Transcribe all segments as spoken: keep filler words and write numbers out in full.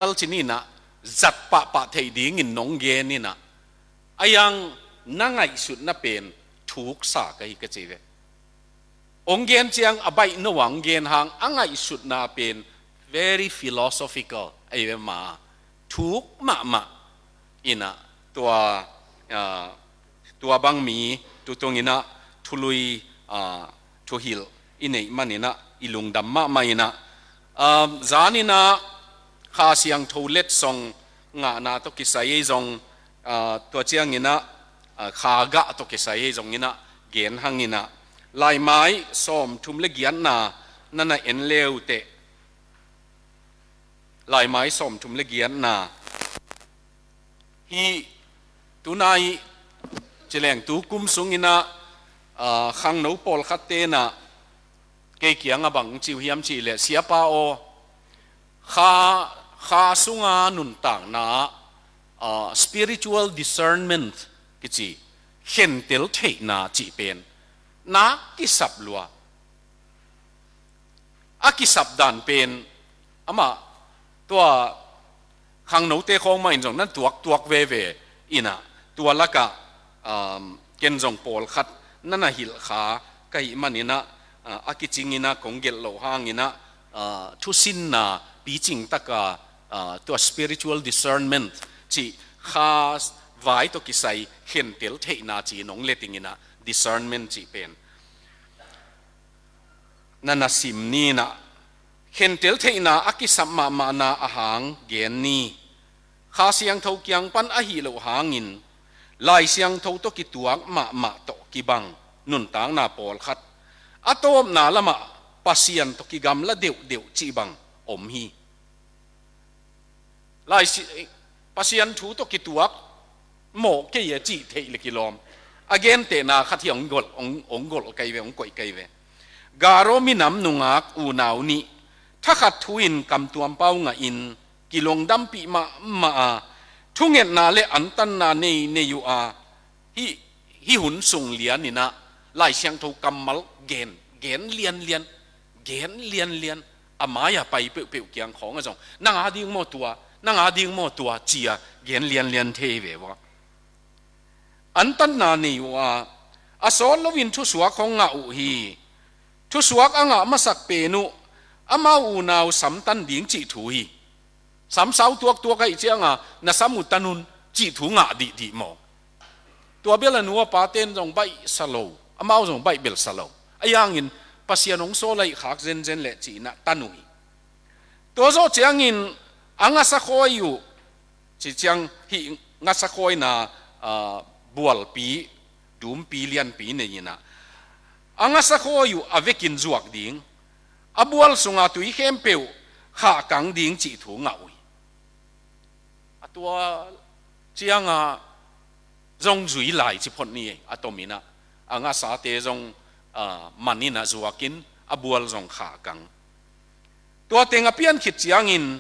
Bible ci ni in ah, zat pahpah theih dingin nong gen in ah, a yang na ngaihsutna pen thuksa ka hi ka ci ve. Hong gen ciang a baih no a hong gen hang a ngaihsutna pen very philosophical ahi ve, ma thuk mahmah in ah tua, ah, tua bang mi tutung in ah thului, ah, thuhilh i neih man in ah i lungdam mahmah in ah, ah, zan in ah Kha Siangtho letsong ngahna tawh kisai ei zong, ah, tua ciang in ah, ah, kha gah tawh kisai ei zong in ah gen hang in ah, Laimai sawmthum le giatna na na en le uh teh, Laimai sawmthum le giatna hi. Tunai ci leng tu kum sung in ah, ah, khangno pawlkhat te in ah kei kiang ah bang ci uh hiam cih leh, Siapa aw, kha, kha sunga nuntakna, ah, spiritual discernment kici, khentel theihna cih pen na kisap lua. A kisap dan pen amah tua khangnote khawng mah in zong na tuaktuak veve in ah, tua lak ah, um, ken zong pawlkhat na na hilh kha ka hih man in ah, ah, a kicing in ah kong gelh loh hang in ah, ah, thusinna picing tak a, ah, tua spiritual discernment cih, kha vai tawh kisai khentel theihna ci-in hong let ing in ah, discernment cih pen na na sim ni in ah, khentel theihna a kisap mahmahna a hang gen ni. Kha Siangtho kiang pan ahih loh hangin Lai Siangtho tawh kituak mahmah tawh kibang nuntakna pawlkhat, a tawpna lamah Pasian tawh kigamla deuhdeuh cih bang om hi. Lai si-, Pasian thu tawh kituak mawh kei e cih theih le kilawm a gentehna khat hi hong golh, hong, hong golh kei ve, hong koih kei ve. Garo minam nungak unau nih thakhat thu-in kamtuam pau ngahin kilungdampih mahmah a, thungetna le antanna nei nei uh a, hih, hih hun sung lian in ah Lai Siangtho kammal gen, gen lianlian, gen lianlian, a mai-ah pai peuhpeuh kiang khawng ah zong, nang a ding maw tua, nang a ding maw tua, ci-a gen lianlian thei ve ua. Antanna nei uh a, a sawt loin thusuak hong ngah uh hi. Thusuak a ngah masak pen uh amau unau samtan ding cih thu hi. Sam sau tuaktuak ahih cianga na sam uh tan un cih thu ngah dihdih maw? Tua bel a nu a paten zong baihsa lo, amau zong baih belsa lo. Ahi hangin Pasian hong sawl ahih khak zenzen leh ci-in ah tan uh hi. Tua zawh ciangin a ngasa khawi uh, ci ciang hih ngasa khawina, ah, bualpi, dumpi lianpi nei in ah, a ngasa khawi uh a vekin zuak ding, a bual sunga tui khempeuh khahkang ding cih thu ngah uh hi. A tua cianga zong zui lai ci phot ni, a tom in ah, a ngasate zong, ah, man in ah zuakin a bual zong khahkang. Tua teng a pian khit ciangin,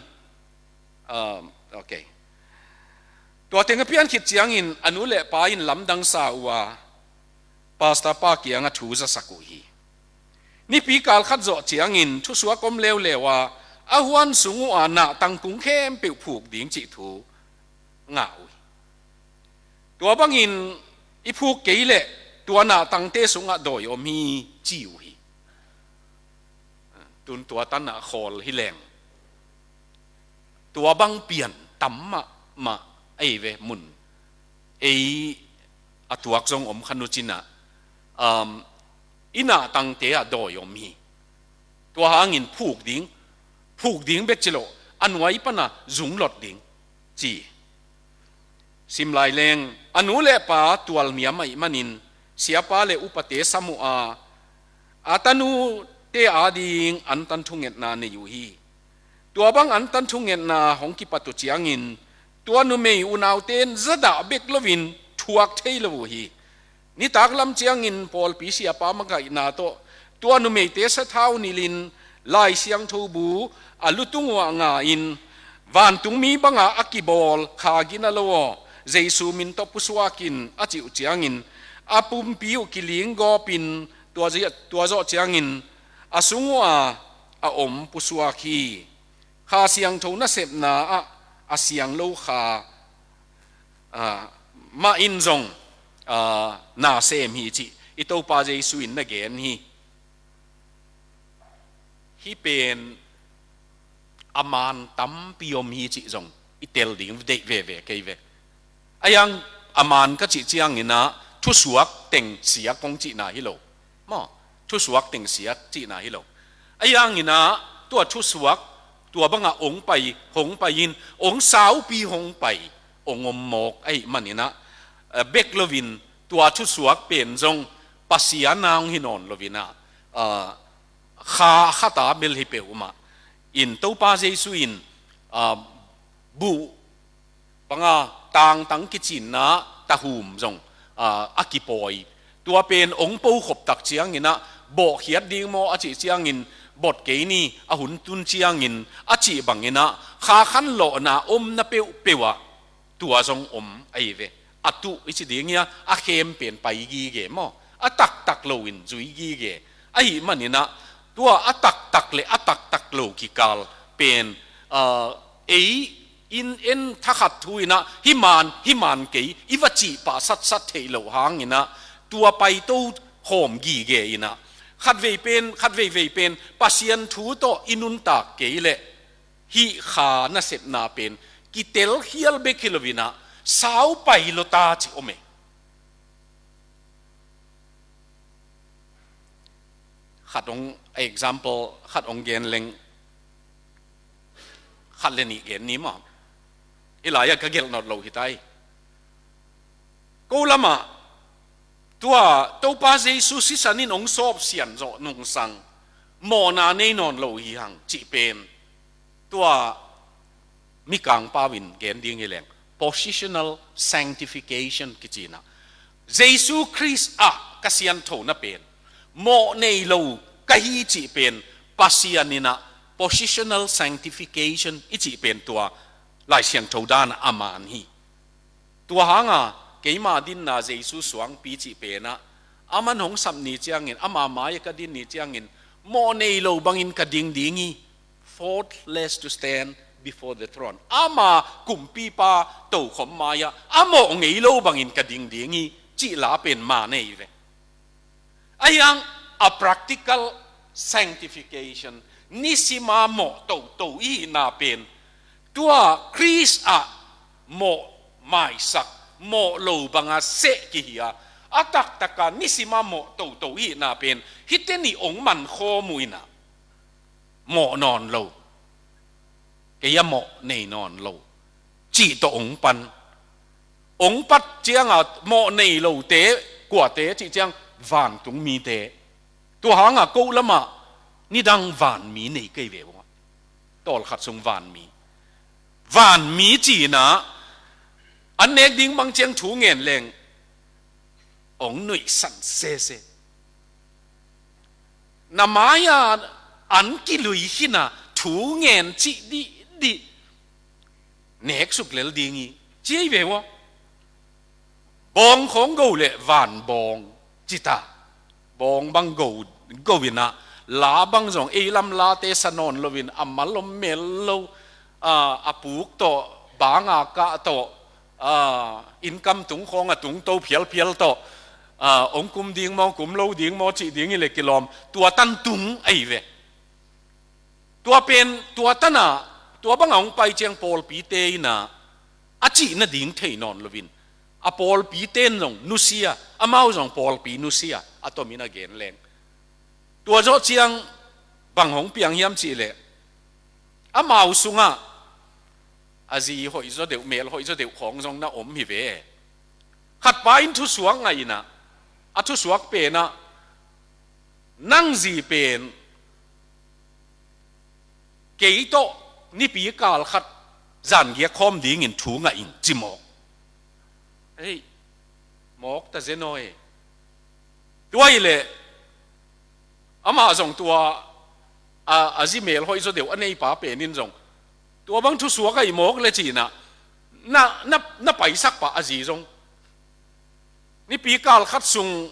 ah, okay. Tua teng a pian khit ciangin a nu le pa in lamdang sa uh a, pastor pa kiangah thu zasak uh hi. Nipi kal khat zawh ciangin thusuak om leuleu a, a huan sung uh a nahtang kung khempeuh phuk ding cih thu ngah uh hi. Tua bangin i phuk kei leh tua nahtangte sungah dawi om hi, ci uh hi. Tun tua tanah khawl hi leng, tua bang pian tam mahmah ei ve mun. Ei a tuak zong om kha nu cinah, um, i nahtangte ah dawi om hi. Tua hangin phuk ding, phuk ding bek ci lo, a nuai pana zunglot ding, ci. Sim lai leng, a nu le pa tualniam ahih manin siapa le upate sam uh a, a tanute ading antan thungetna nei uh hi. Tua bang antan thungetna hong kipat uh ciangin tua numei unaute in zadah bek loin thuak thei lo uh hi. Nitak lam ciangin pawlpi siapa makaihna tawh tua numeite sathau nilhin Lai Siangtho bu a lutung uh ah nga-in, "Vantungmi banga a kibawl kha gina lo aw, Jesu min tawh pusuak in," a cih uh ciangin a pumpi uh kiling gawpin tua zi-, tua zawh ciangin a sung uh a a om pusuak hi. Kha Siangtho nasepna ah a siang lo kha, ah, mah in zong, ah, na sem hi cih i Topa Jesu in na gen hi. Hih pen a man tampi om hi cih zong i tel ding deih veve kei ve. A hiang a man ka cih ciangin ah thusuak teng siak kong cihna hi lo. Maw, thusuak teng siak cihna hi lo. A hiangin ah tua thusuak, tua bangah hong pai, hong pai in, hong saupi hong pai, hong om mawk ahih manin ah, eh, bek loin tua thusuak pen zong Pasian na hong hi nawn loin ah, ah, kha, kha ta bel hi peuhmah. In Topa Jesu in, ah, buh banga tangtang kicinna tahum zong, ah, a kipawi. Tua pen hong pokhop tak ciangin ah, bawhkhiat ding maw a cih ciangin, bot kei ni, a hun tun ciangin a cih bangin ah, kha khanlawhna omna peuhpeuh ah tua zong om ahi ve. A tuh i ci ding hi a, a khem pen pai gige maw, a taktak lo in zui gige. Ahih manin ah tua a taktak le a taktak lo kikal pen, ah, ei in en thakhat thu in ah, hih man, hih man kei, i va cih pah satsat theih loh hangin ah, tua paito khawm gige in ah, khat vei pen, khat veivei pen Pasian thu tawh i nuntak kei leh hih kha nasepna pen kitelkhial bek hi loin ah, sau pai lo ta ci om e. Khat hong, example khat hong gen leng, khat le nih gen ni maw. Hih lai-ah ka gelh nawn lo hi ta hi. Ko lamah tua Topa Jesu sisan in hong sawpsian zawh nungsang mawhna nei nawn lo hi hang cih pen, tua Mikang pau in gen ding hi leng, positional sanctification kici in ah, Jesu Khrist ah ka sianthona pen mawh nei lo ka hi cih pen, Pasian in ah positional sanctification i cih pen tua Lai Siangtho dan ah a man hi. Tua hanga keima dinna Jesu suangpi cih pen ah, aman hong sap ni ciangin, ama mai-ah ka din ni ciangin, mawh nei lo bangin ka ding ding hi. Faultless to stand before the throne. Ama kumpipa tokhom mai-ah a mawh ngei lo bangin ka ding ding hi, cih la pen man ahi ve. A hiang a practical sanctification, nisima mawh toto i hihna pen, tua Khrist ah mawh maisak, mawh lo banga seh kihi a, a taktaka nisima mawh toto i hihna pen, hihte nih hong mankhawm uh in ah, mawh nawn lo, kei a mawh nei nawn lo, cih tawh hong pan. Hong pat cianga mawh nei lote kuate cih ciang, vantung mite. Tua hanga ko lamah nidang vanmi nei kei ve uh a, tawlkhat sung vanmi. Vanmi ci in ah, an nek ding bang ciang thu ngen leng, hong nuihsan sese. Na mai-ah an kilui khin a, thu ngen cih dihdih, nek suk lel ding hi, ci ahi ve uh a. Bawng khawng go le van bawng ci ta. Bawng bang go, go in ah, la bang zong ei lam late sa nawn loin, a mal om mel lo, a, a puk tawh, banga kah tawh, a, inn kam tung khawng a tung to phialphial tawh, a, hong kum ding maw, kum lo ding maw cih ding hi leh kilawm, tua tan tung ahi ve. Tua pen, tua tana, tua banga hong pai ciang pawlpite in ah, a cih nading thei nawn loin, a pawlpite in zong nusia, amau zong pawlpi nusia, a tomin a gen leng. Tua zawh ciang bang hong piang hiam cih leh, amau sungah a zi hoih zaw deuh, mel hoih zaw deuh khawng zong na om hi ve. Khatpa in thusuak ngaih in ah, a thusuak pen ah, nang zi pen kei tawh nipi kal khat zan giak khawm dingin thu ngah ing, ci mawk. Hei, mawk ta zen aw e. Tua hi leh, amah zong tua, a, a zi mel hoih zaw deuh a neipa pen in zong, tua bang thusuak ahi mawk le ci in ah, na, na, na paisak pah a zi zong. Nipi kal khat sung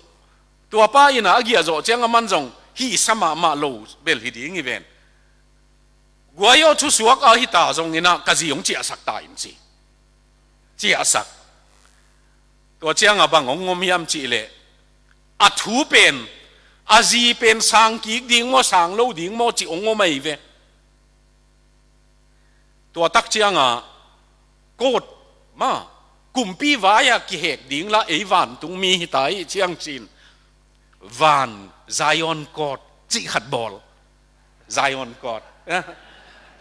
tua pa in ah a giah zawh ciang aman zong hih sa mahmah lo bel hi ding hi ven. Guai aw, thusuak a hita zongin ah ka zi hong ciahsak ta in ci. Ciahsak. Tua ciangah bang hong om hiam cihleh, a thu pen, a zi pen sang kik ding maw, sang lo ding maw cih hong om ahi ve. Tua tak ciangah court mah, kumpi vai-ah kihek ding lah ei vantung mi hita hi ciang cin, van Zion Court cih khat bawl. Zion Court.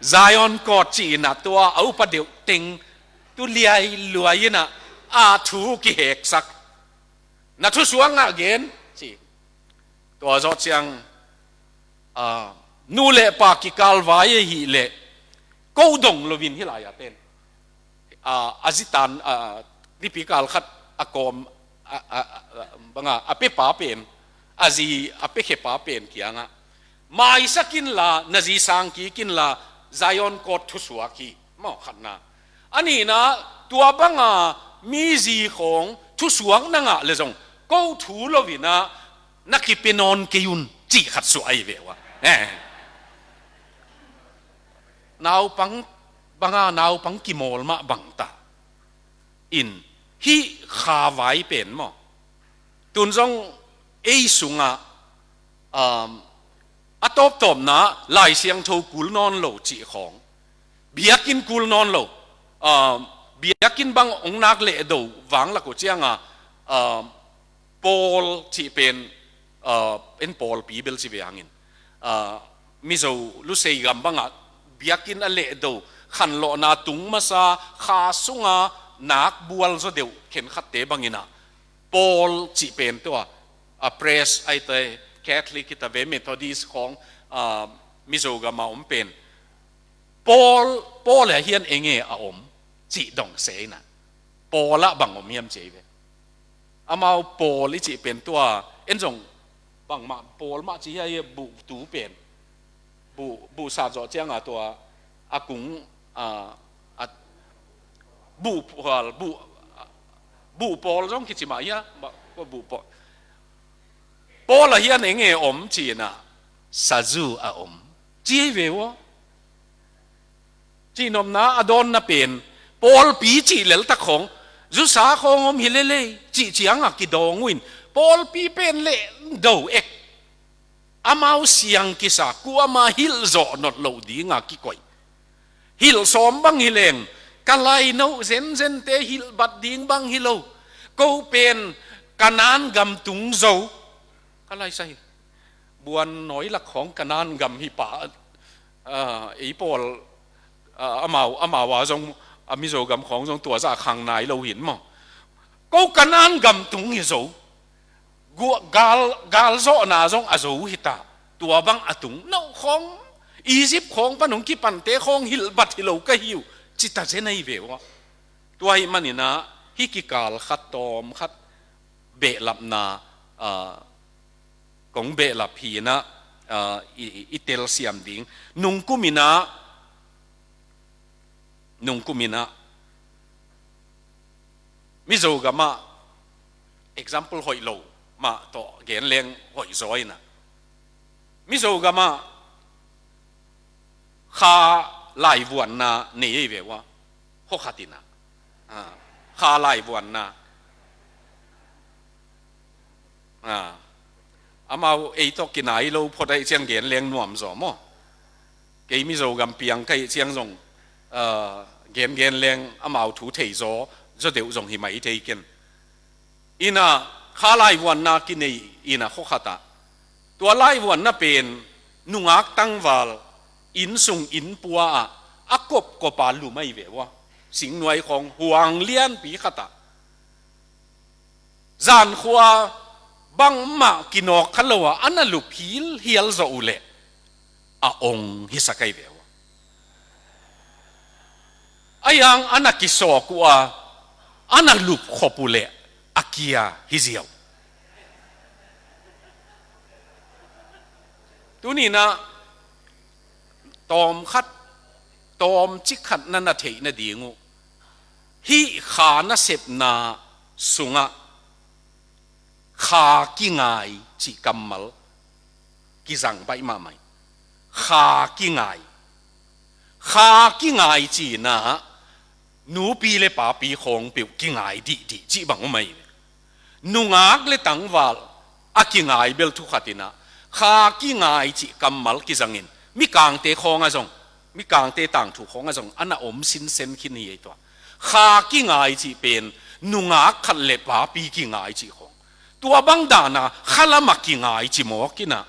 Zion Court ci-in ah tua a upa deuh teng tu liai luai in ah a thu kiheksak. Na thusuak ngah gen ci. Tua zawh ciang, ah, nu le pa kikal vai ahih leh ko dong loin hi lai-a ten, ah, a zitan, ah, nipi kal khat a kawm, ah, ah, ah, banga a pepa pen, a zi a pekhepa pen kiangah, maisak inla, na zi sang kik inla, Zion Court thusuak hi. Maw, khatna. A nihna, tua banga mi zi khawng thusuak na ngah le zong, ko thu loin ah na kipia nawn kei un cih khat suah ahi ve uh a. Eh. Naupang banga naupang kimawl mah bangta in, hih kha vai pen maw, tun zong ei sungah, um, a tawptawpna Lai Siangtho kul nawn lo cih khawng, biakinn kul nawn lo, um, biakinn bang hong nak leh do vang lak uh ciangah, um, Paul cih pen, ah, en pawlpi bel ci ve hangin, ah, Mizo Lusei gam bangah biakinn a lehdo, khanlawhna tung masa, kha sunga nak bual zaw deuh khenkhatte bangin ah, Paul cih pen tua, a Pres ahi ta, Catholic hi ta ve, Methodist khawng, ah, Mizo gama om pen. Paul, Paul ah hian enge a om cih dong se in ah, Paul ah bang om hiam ci ahi ve. Amau Paul i cih pen tua, en zong bangmah Paul mah ci hiai, buhtu pen. Buh, buh sat zawh ciangah tua, a kung, a, a, buh pual, buh, a, buh pawl zong kici mah hia, ba, buh pawl. Paul ah hian enge om ci-in ah, sazu a om. Ci hi ve ua. Cihnopna a dawnna pen, pawlpi cih leltak khawng, zusa khawng om hi lelei, cih ciangah kidawng uh in, pawlpi pen leh do ek. Amau siang kisa, kuamah hilh zawh nop loh dinga kikoih. Hilh sawm bang hi leng, ka lainoh zenzente hilh bat ding bang hi lo. Ko pen Kanan gam tung zo. Ka laisa hi. Buan nawi lak khawng Kanan gam hi pah, ah, ei pawl, ah, amau, amau a zong, a Mizo gam khawng zong tua zah khang nai lo hin maw. Ko Kanan gam tung hi zo. Gua-, gal, gal zawhna zong a zo hi ta. Tua bang a tung. No khawng, Egypt khawng pan hong kipante khawng hilh bat hi lo ka hi uh. Ci ta zen ahi ve ua. Tua ahih manin ah, hih kikal khat tawm khat behlapna, ah, kong behlap hi in ah, ah, i, i, i telsiam ding. Nungkum in ah, nungkum in ah, Mizo gamah example hoih lo mah tawh gen leng hoih zaw in ah, Mizo gamah kha laivuanna nei ei ve ua, khuakhat in ah. Ah, kha laivuanna. Ah, amau ei tawh kinai lo phot ahih ciang gen leng nuam zaw maw. Kei Mizo gam piang ka hih ciang zong, ah, gen gen leng amau thu thei zaw, zaw deuh zong hi mai thei ken. In ah, kha laivuanna kinei in ah khuakhat ah. Tua laivuanna pen nungak tangval, innsung innpua ah, a kopkop a lum ahi ve ua. Singnuai khawng huang lianpi khat ah. Zankhua bangmah kinawk kha lo a, a na lup hilhial zawh uh leh a ong hisak ahi ve ua. A yang a na kisawk uh a, a na lup khop uh leh a kia hi ziau. Tuni in ah tawm khat, tawm cik khat na na theih nading uh, hih kha nasepna sungah kha kingai cih kammal kizang baih mahmah hi. Kha kingai. Kha kingai cihna, nupi le papi khawng peuh kingai dihdih cih bang om ahi. Nungak le tangval a kingai bel thu khat inah, kha kingai cih kammal kizangin, mikangte khawng ah zong, mikangte tangthu khawng ah zong, a na om sinsen khin hi ei tua. Kha kingai cih pen, nungak khat le papi kingai cih khawng. Tua bang dana, khalam a kingai cih mawk inah,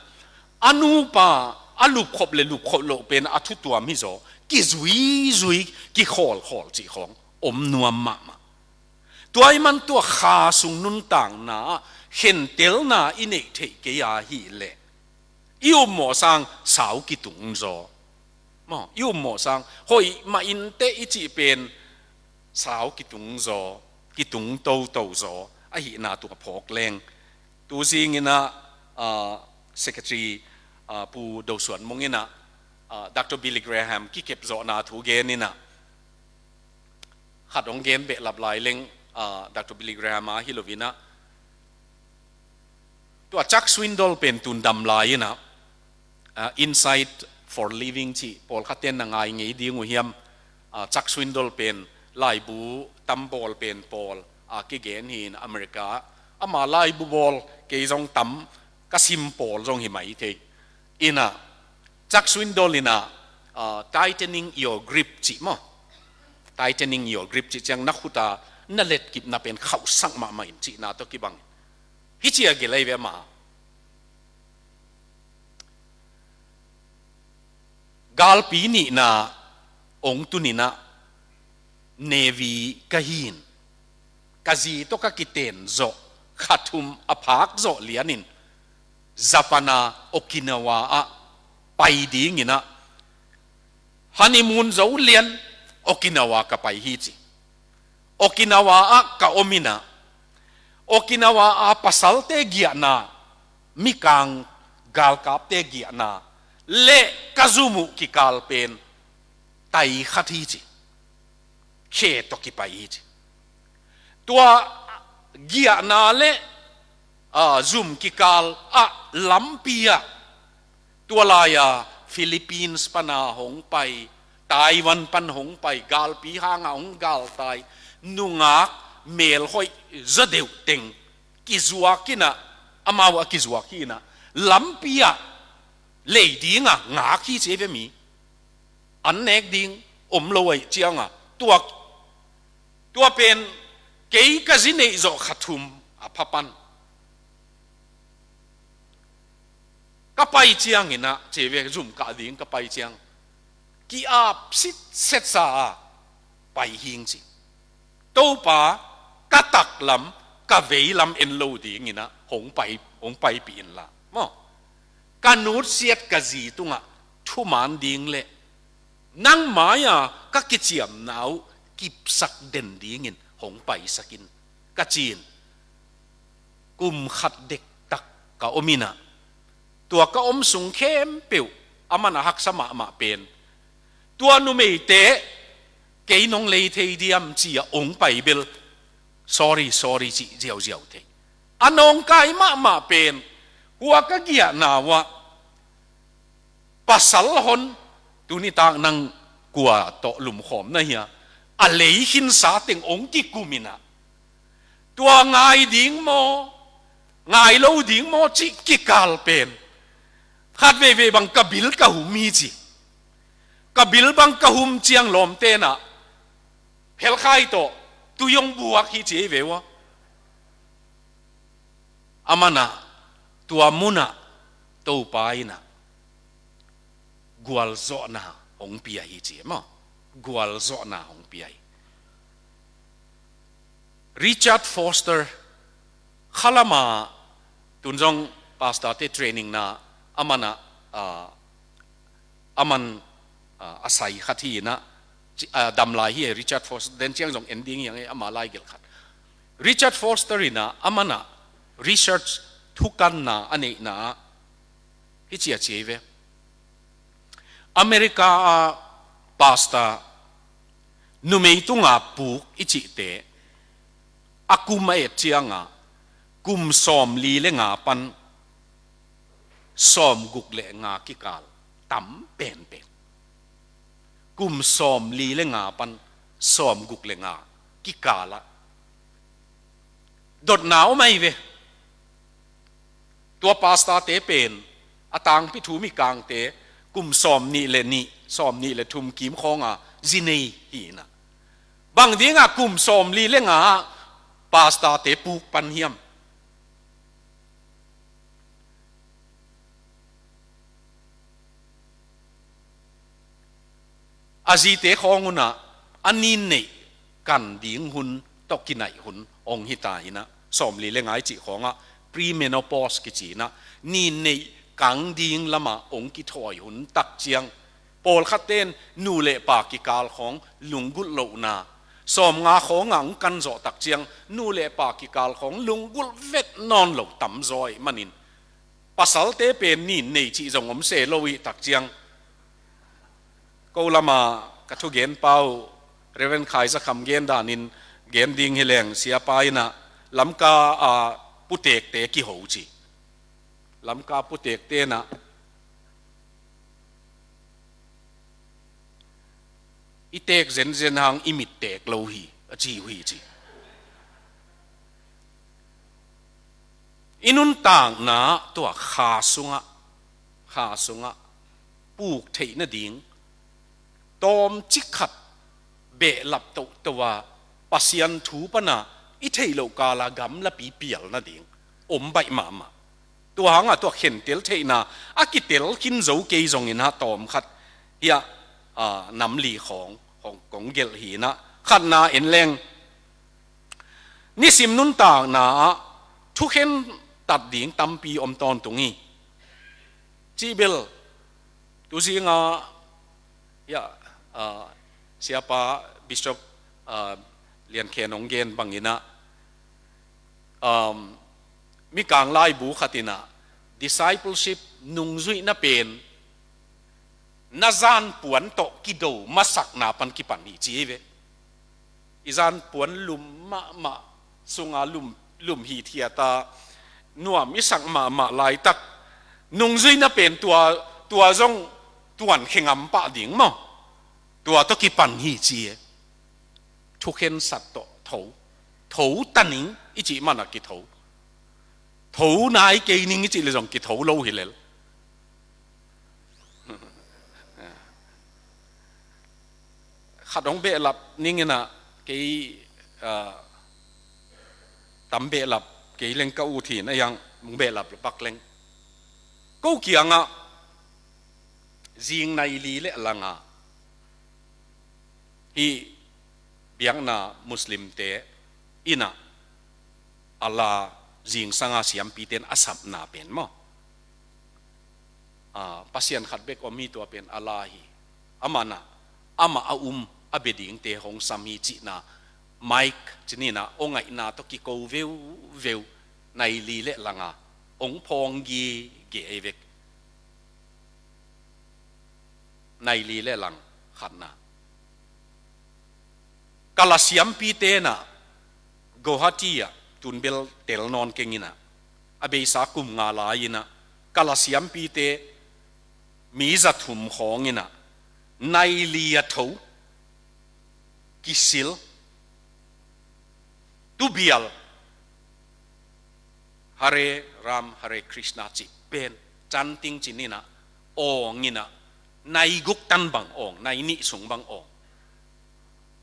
a nupa, a lupkhop le lupkhop loh pen, a thutuam hi zaw, kizuizui, kikhawlkhawl cih khawng, om nuam mahmah. Tua ahih man tua kha sung nuntakna, khentelna i neih theih kei ahih leh, i upmawh sang sau kitung zaw. Maw, i upmawh sang, hoih mah inteh i cih pen, sau kitung zaw, kitung toto zaw, ahihna tua phawk leng. Tu zing inah, ah, Secretary, ah, Pu Do Suan Mung inah, ah, Doctor Billy Graham kikep zawhna thu gen inah, khat hong gen behlap lai leng, ah, Doctor Billy Graham a hi lo inah, tua Chuck Swindoll pen tun dam lai inah, ah, Insight for Living cih pawlkhat ten na ngai ngei ding uh hiam, ah, Chuck Swindoll pen laibu tam bawl pen pawl a kigen hi inah America ah, ama laibu bawl kei zong tam ka sim pawl zong hi mai thei. Inah, Chuck Swindoll inah, ah, Tightening Your Grip cih maw. Tightening Your Grip cih ciang na khut a na letkipna pen khauhsak mahmah in cihna tawh kibang. Hih ci a gelh ahi ve ama. Galpi nihna hong tun inah, Navy ka hi in, ka zi tawh ka kiten zawh, kha thum a phak zawh lianin, Japan a Okinawa ah pai ding inah, honeymoon zo lian Okinawa ka pai hi ci. Okinawa ah ka om inah, Okinawa a pasalte giahna, mikang galkapte giahna, le ka zum uh kikal pen, tai khat hi ci. Khe tawh kipai hi ci. Tua giahna le, ah, zum kikal ah lampi ah, tua lai-a Philippines pana hong pai, Taiwan pan hong pai, galpi hanga hong galtai, nungak melhoih zaw deuh teng kizuak inah, amau a kizuak hi inah, lampi ah lei dinga ngak hi ci ve mi. An nek ding om lo ahih cianga, tua, tua pen kei ka zi neih zawh kha thum a pha pan. Ka pai ciang inah, ci ve, zum kah ding ka pai ciang, ki-ap sitset sa a pai hing ci. Topa, ka taklam, ka veilam en lo ding inah hong pai, hong paipih inla maw. Ka nutsiat ka zi tungah thuman ding le nang mai-a ka kiciamna uh kipsak den dingin hong paisak in, ka ci-in, kum khat dektak ka om inah, tua ka om sung khempeuh aman a haksa mahmah pen, tua numeite kei nong lei thei diam ci-a hong pai bel, sorry, sorry cih ziauziau thei. A nawngkai mahmah pen, hua ka giahna uah, pasal hon, tuni tak nang kua tawh lumkhawm na hia, a lei khinsa teng hong kikum inah, tua ngai ding maw, ngai lo ding maw cih kikal pen, khat veivei bang ka bil ka hum hi ci. Ka bil bang ka hum ciang lawmte inah, phelkhai tawh tui hong buak hi ci ei ve ua. Aman ah, tua munah Topa inah gualzawhna hong pia hi ci maw. Gualzawhna hong pia hi. Richard Foster, khalama tun zong pastor te training na aman ah, ah, aman, ah, a sai khat hi inah, ci-, ah, dam lai hi e, Richard Foster, den ciang zong en ding hi ang e, ama lai gelh khat. Richard Foster inah, aman ah research thukanna a neihna ah, hi ci a ci ei ve. America a pastor, numei tunga puk i cihte, a kum a et cianga, kum sawmli le nga pan sawmguk le nga kikal tam penpen. kum sawmli le nga pan sawmguk le nga kikalah dotna om ahi ve. Tua pastorte pen a tangpi thu Mikangte kum sawmnih le nih, sawmnih le thum kim khawnga zi nei hi inah, bang dingah kum sawmli le nga ah pastorte puk pan hiam? A zite khawng unah a ninneih kan ding hun tawh kinaih hun hong hi ta inah, sawmli le nga i cih khawngah premenopause kici inah, ninneih kang ding lamah hong kithawi hun tak ciang, pawlkhatte in nu le pa kikal khawng lunggulh lohna, sawmnga khawngah hong kan zawh tak ciang nu le pa kikal khawng lunggulh vet nawn lo tamzaw ahih manin, pasalte pen ninnei cih zong om se lo ih tak ciang, ko lama ka thugenpa uh Reverend Khai Za Kham gen danin gen ding hi leng, siapa inah Lamka a putekte kiho ci. Lamka putekte inah i tek zenzen hang i mit tek lo hi a ci uh hi ci. I nuntakna tua kha sungah, kha sungah puk theih nading tawmcik khat behlap tohtoh a Pasian thu pana i theih loh kala gamlapi pial nading om baih mahmah. Tua hangah tua khentel theihna a kitel khin zo kei zongin ah tawmkhat hiah, a, namli khawng, khawng kong gelh hi inah, khatna en leng, nisim nuntakna ah thukhen tat ding tampi om tawntung hi. Cih bel, tuzinga, ya, ah, siapa Bishop, ah, Lian Khen hong gen bang inah, um, Mikang laibu khat inah discipleship nungzuihna pen na zanpuan tawh kido masakna pan kipan hi ci hi ve. I zanpuan lum mahmah, sunga lum, lum hithiata nuam i sak mahmah laitak, nungzuihna pen tua, tua zong tuan khe ngam pah ding maw? Tua tawh kipan hi ci e. Thukhensat tawh tho, tho ta ning i cih mana kitho. Tho nai kei ning i cih le zong kitho lo hi lel. Khat hong behlap ning inah kei, ah, tam behlap kei leng ka ut hi inah, hong behlap lo pak leng. Ko kiangah zing nai li le langa hih biakna Muslimte inah Allah zingsanga siampite in a sapna pen maw? Ah, Pasian khat bek om hi, tua pen Allah hi. Amah inah, amah a um a bia dingte hong sam hi cihna, Mike ci-in ah, hong ngaihna tawh kiko veuveu, nai li le langa hong phawng gige ei vek. Nai li le lang khatna. Kala siampite inah Guwahati ah tunbel tel nawn keng inah, a beisa kum nga lai inah kala siampite mi za thum khawng inah nai li a tho, kisil, tubial, Hare Ram, Hare Krishna cih pen chanting ci-in ah, awng inah, nai guk tan bang awng, nai nih sung bang awng,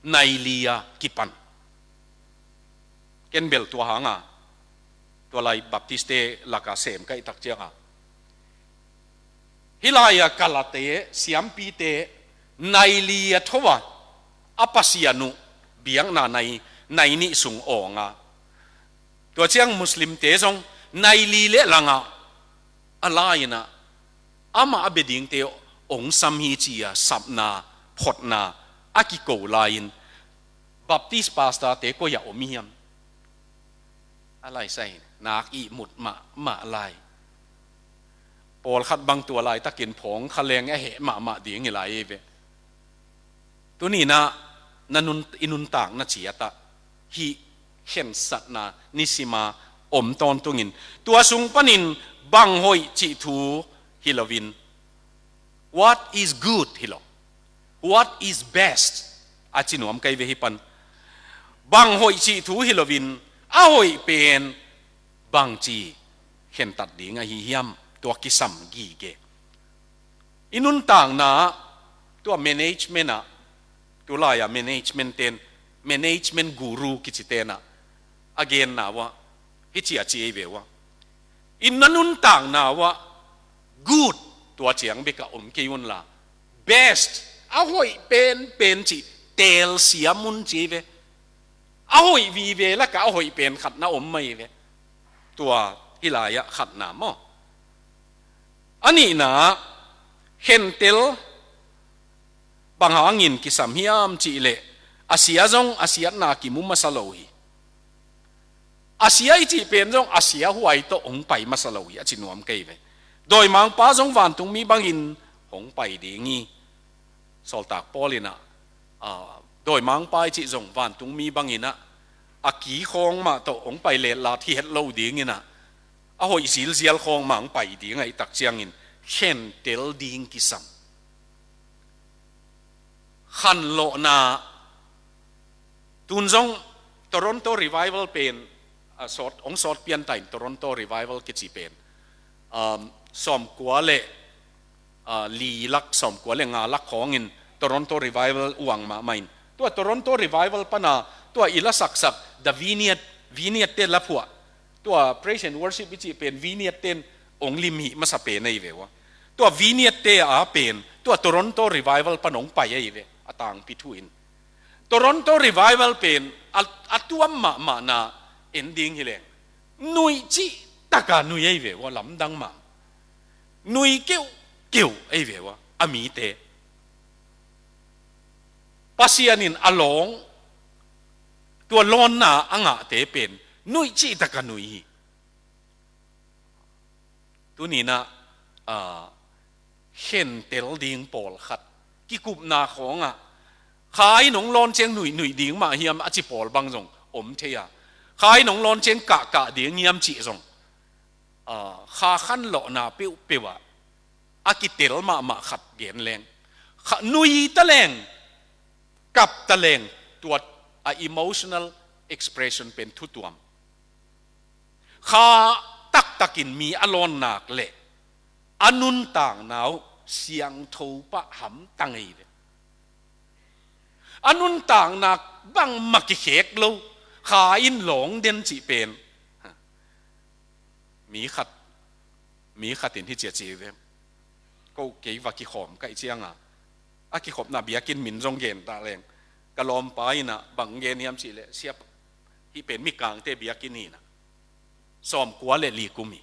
nai li a kipan. Ken bel tua hanga, tua lai Baptist-te laka sem ka hih tak cianga, hih lai-a kalate, siampite, nai li a tho a, a Pasian uh biakna nai, nai nih sung awng a. Tua ciang Muslimte zong nai li le langa, a lai inah, amah a bia dingte hong sam hi ci-a sapna, photna a kiko lai-in, Baptist pastorte koi-ah om i hiam? A lai sai, nak ihmut mahmah lai. Pawlkhat bang tua laitakin phawng kha leng a heh mahmah ding hi lai ei ve. Tuni inah na nun, i nuntakna ciatah hih khensatna nisima om tawntungin, tua sung panin bang hoih cih thu hi loin, what is good hi lo. What is best? A ci nuam kei ve hi pan. Bang hoih cih thu hi loin, a hoih pen bangci khentat ding ahi hiam, tua kisam gige. I nuntakna, tua management ah, tulai-a management ten, management guru kici ten ah, a genna uah, hici a ci ei ve uah. I na nuntakna uah, good, tua ciang bek a om kei un la, best, a hoih penpen cih, telsiam un ci ei ve. A hoih vive lakah a hoih pen khat na om mai ve. Tua hih lai-ah khatna maw. A nihna, khentel bang hangin kisam hiam cih leh, a sia zong a siatna kimu masa lo hi. A sia i cih pen zong a sia huai tawh hong pai masa lo hi, a ci nuam kei ve. Dawimangpa zong vantungmi bangin hong pai ding hi. Sawltak Paul in ah, a, dawimangpa i cih zong vantungmi bangin ah, a ki khawng mah tawh hong pai letlat hi het lo dingin ah, a hoih zilzial khawng mah hong pai ding ahih tak ciangin khentel ding kisam. Khanlawhna, tun zong Toronto Revival pen, a, sawt, hong sawt pian ta in Toronto Revival kici pen, um, sawmkua le, a, li lak, sawmkua le nga lak khawngin Toronto Revival uang mahmah in. Tua Toronto Revival pana, tua i la saksak, The Vineyard, Vineyard te la phuah. Tua Praise and Worship i cih pen Vineyard ten hong limhih masa pen ahi ve ua. Tua Vineyard te a pen, tua Toronto Revival pan hong pai ahi ve, a tangpi thu in. Toronto Revival pen, a, a tuam mahmahna en ding hi leng. Nui cih taka nui ahi ve ua, lamdang mah. Nui keuhkeuh ahi ve ua, a mite. Pasian in a lawng, tua lawnna a ngahte pen, nui cih taka nui hi. Tuni-in ah, a, khentel ding pawlkhat, kikupna khawngah, kha in hong lawn ciang nuihnuih ding mah hiam a ci pawl bang zong om thei a. Kha in hong lawn ciang kahkah ding hiam cih zong, a, kha khanlawhna peuhpeuh ah, a kitel mahmah khat gen leng. Kha nui ta leng, kap ta leng, tua a emotional expression pen thutuam. Kha taktakin mi a lawn nak leh, a nuntakna uh siangtho pah hamtang ahi ve. A nuntakna bangmah kikhek lo, kha in lawng den cih pen. Mi khat, mi khat in hi cia ci ve. Ko kei va kikhawm ka hih cianga, a kikhopna biakinn min zong gen ta leng. Ka lawmpa in ah bang gen hiam cih leh, siapa, hih pen Mikangte biakinn hi in ah, sawmkua le li kum hi.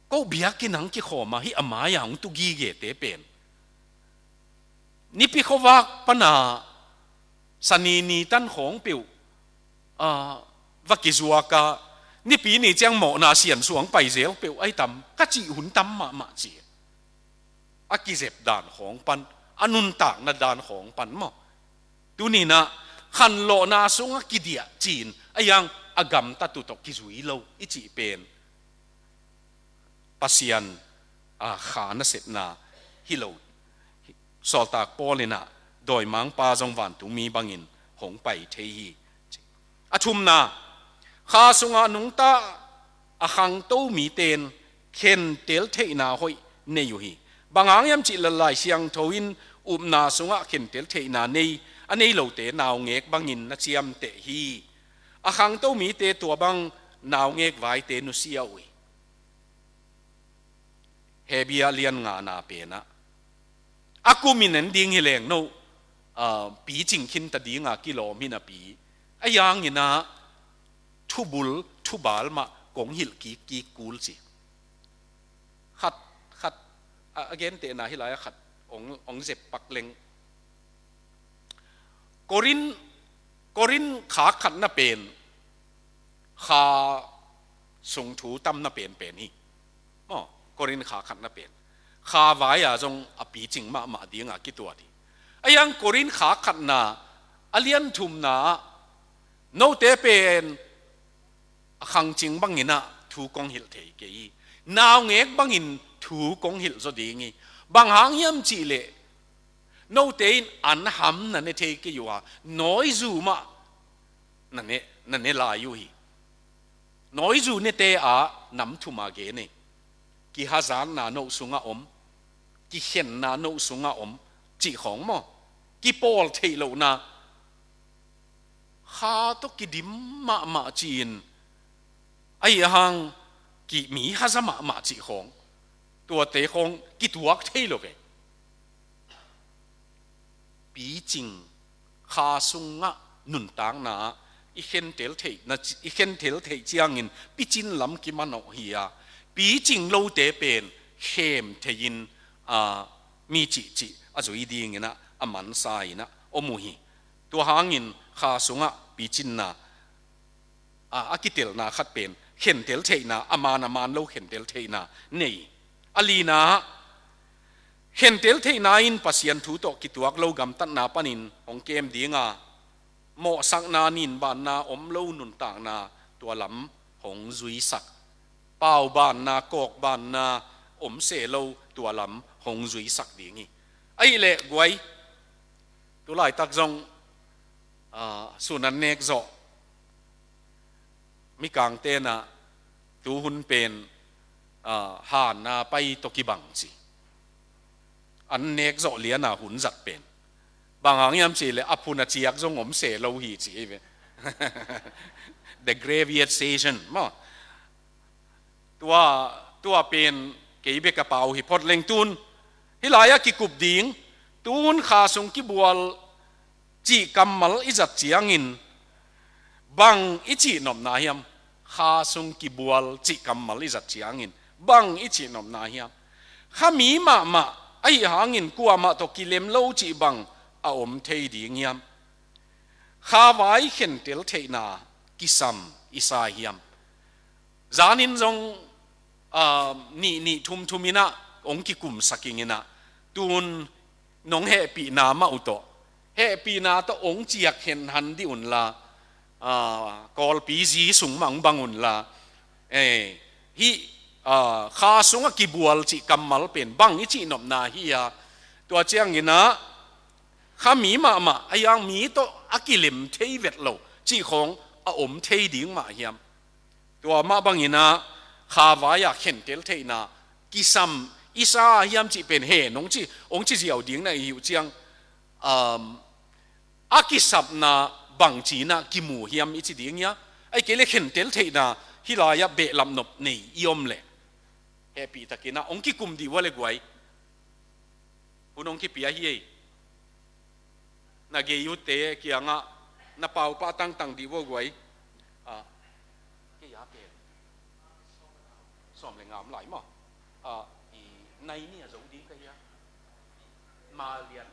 Ko biakinn hong kikhawm a, hih a mai-a hong tu gigete pen, Nipi khuavak pana Sani ni tan khawng peuh, a, va kizuak a, Nipi ni ciang mawhna siansuang pai zel peuh ahi tam, ka cih hun tam mahmah ci. A kizep dan khawng pan, a nuntakna dan khawng pan maw. Tuni-in ah khanlawhna sungah kidiah ci-in, a hiang a gamtat uh tawh kizui lo i cih pen Pasian, a, kha nasepna hi lo. Sawltak Paul in ah, dawimangpa zong vantungmi bangin hong pai thei hi. A thumna, kha sungah nungta a khangto mite in khentel theihna hoih nei uh hi. Bang hang hiam cih leh Lai Siangtho in upna sungah khentel theihna nei, a nei lote naungek bangin na ciamteh hi. A khangto mite tua bang naungek vaite nusia uh hi. Hebru a lian ngana pen ah, a kumin en ding hi leng no, a, picing khinta dinga kilawm hi napi, a hiang in ah thubul thubal mah kong hilh kikkik kul ci. Khat, khat, a, a gentehna hih lai-ah khat hong, hong zep pak leng. Korin, Korin kha khatna pen kha sung thu tamna penpen hi. Maw, Korin kha khatna pen kha vai-a zong a picing mahmah dinga kituat hi. A hiang Korin kha khatna a lian thumna ah, note pen a khangcing bangin ah thu kong hilh thei kei hi. Naungek bangin thu kong hilh zaw ding hi. Bang hang hiam cih leh Note in an ham na ne thei kei uh a, nawizu mah na ne, na ne lai uh hi. Nawizu nete ah nam thum a gen ei. Kihazatna no sungah om, kikhenna no sungah om cih khawng maw, kipawl theih lohna, kha tawh kidim mahmah ci-in, ahi hang ki mi haza mahmah cih khawng, tuate khawng kituak thei lo ve. Picing, kha sungah nuntakna ah i khentel theihna, i khentel theih ciangin picin lam kimanawh hi a, picing lote pen khem thei-in, a, mi cihcih a zui dingin ah, a mansa in ah om uh hi. Tua hangin kha sungah picinna, a, a kitelna khat pen khentel theihna, a man a man lo khentel theihna nei. A lina, khentel theihna in Pasian thu tawh kituak lo gamtatna panin hong kem ding a, mawhsakna, ninbanna om lo nuntakna tua lam hong zuisak, paubanna, kawkbanna om se lo tua lam hong zuisak ding hi. Ahih leh guai, tu laitak zong, a, sun an nek zawh mikangte in ah tu hun pen, a, hanna pai tawh kibang ci. An nek zawh lian a hun zat pen. Bang hang hiam cih leh a phun a ciak zong om se lo hi ci hi ve. The graveyard station maw. Tua, tua pen kei bek a pau hi phot leng, tun hih lai-ah kikup ding, tun kha sung kibual cih kammal i zat ciangin bang i cihnopna hiam? Kha sung kibual cih kammal i zat ciangin bang i cihnopna hiam? Kha mi mahmah ahih hangin kuamah tawh kilem lo cih bang a om thei ding hiam? Kha vai khentel theihna kisam i sa hiam? Zanin zong, ah, nih nih thum thum in ah hong kikumsak ing in ah, tun nong hehpihna mah uh tawh, hehpihna tawh hong ciak henhan dih unla, ah, Kawlpi zi sung mah hong bang unla, eh, hih, ah, kha sungah kibual cih kammal pen bang i cihnopna hi a, tua ciangin ah, kha mi mahmah, a yang mi tawh a kilem thei vet lo cih khawng a om thei ding mah hiam? Tua mah bangin ah kha vai-ah khentel theihna kisam i sa hiam cih pen he nong ci, hong ci ziau ding na i hi uh ciang, um, a kisapna bangci in ah kimu hiam i ci ding hia? Ahih kei leh khentel theihna hih lai-ah behlap nop nei i om leh, hehpih takin ah hong kikum dih uh a le guai. Hun hong kipia hi ei. Na gei utte kiangah na paupah tangtang dih uh a guai. Ah, kei a pen sawm le nga om lai maw. Ah, i nai ni a zo ding ka hia. Malian